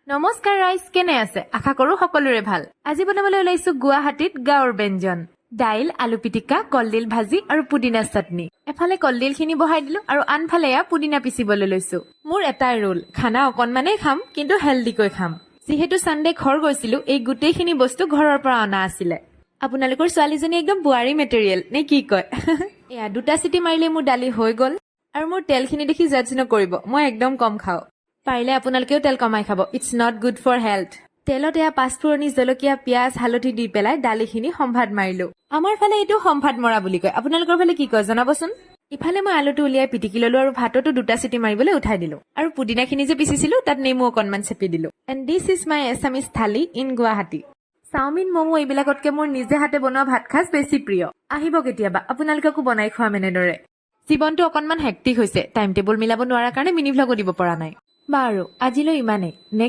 নমস্কাৰ ৰাইজ, কেনে আছে? আশা কৰো সকলোৰে ভাল। আজি বনাবলৈ ওলাইছো গুৱাহাটীত গাঁৱৰ ব্যঞ্জন, দাইল, আলু পিটিকা, কলডিল ভাজি আৰু পুদিনা চাটনি। এফালে কলডিলখিনি বহাই দিলো আৰু আনফালে এয়া পুদিনা পিচিবলৈ লৈছো। মোৰ এটাই ৰুল, খানা অকণমানেই খাম, কিন্তু হেল্ডিকৈ খাম। যিহেতু চানডে ঘৰ গৈছিলো, এই গোটেইখিনি বস্তু ঘৰৰ পৰা অনা আছিলে। আপোনালোকৰ ছোৱালীজনী একদম বোৱাৰী মেটেৰিয়েল নে কি কয়? এয়া দুটা চিটি মাৰিলে মোৰ দালি হৈ গ'ল। আৰু মোৰ তেলখিনি দেখি জাজ নকৰিব, মই একদম কম খাওঁ। পাৰিলে আপোনালোকেও তেল কমাই খাব, it's not good for health। তেলত এয়া পাঁচফোৰণি, জলকীয়া, পিঁয়াজ, হালধি দি পেলাই দালিখিনি সম্ভাত মাৰিলো। আমাৰ ফালে এইটো সম্ভাত মৰা বুলি কয়, আপোনালোকৰ ফালে কি কয় জনাবচোন। ইফালে মই আলুটো উলিয়াই পিটিকি ললো আৰু ভাততো দুটা চিটি মাৰিবলৈ উঠাই দিলো। আৰু পুদিনাখিনি যে পিচিছিলো, তাত নেমু অকণমান চেপি দিলো। And this is my Assamese thali in Guwahati। Chowmein, momo এইবিলাকতকে মোৰ নিজে হাতে বনোৱা ভাত সাজ বেছি প্ৰিয়। আহিব কেতিয়াবা, আপোনালোককো বনাই খুৱাম। এনেদৰে জীৱনটো অকণমান হেক্টিক হৈছে। টাইম টেবুল মিলাব নোৱাৰাৰ কাৰণে মিনি ভ্লগো দিব পৰা নাই। বাৰু, আজিলৈ ইমানেই। নেক্সট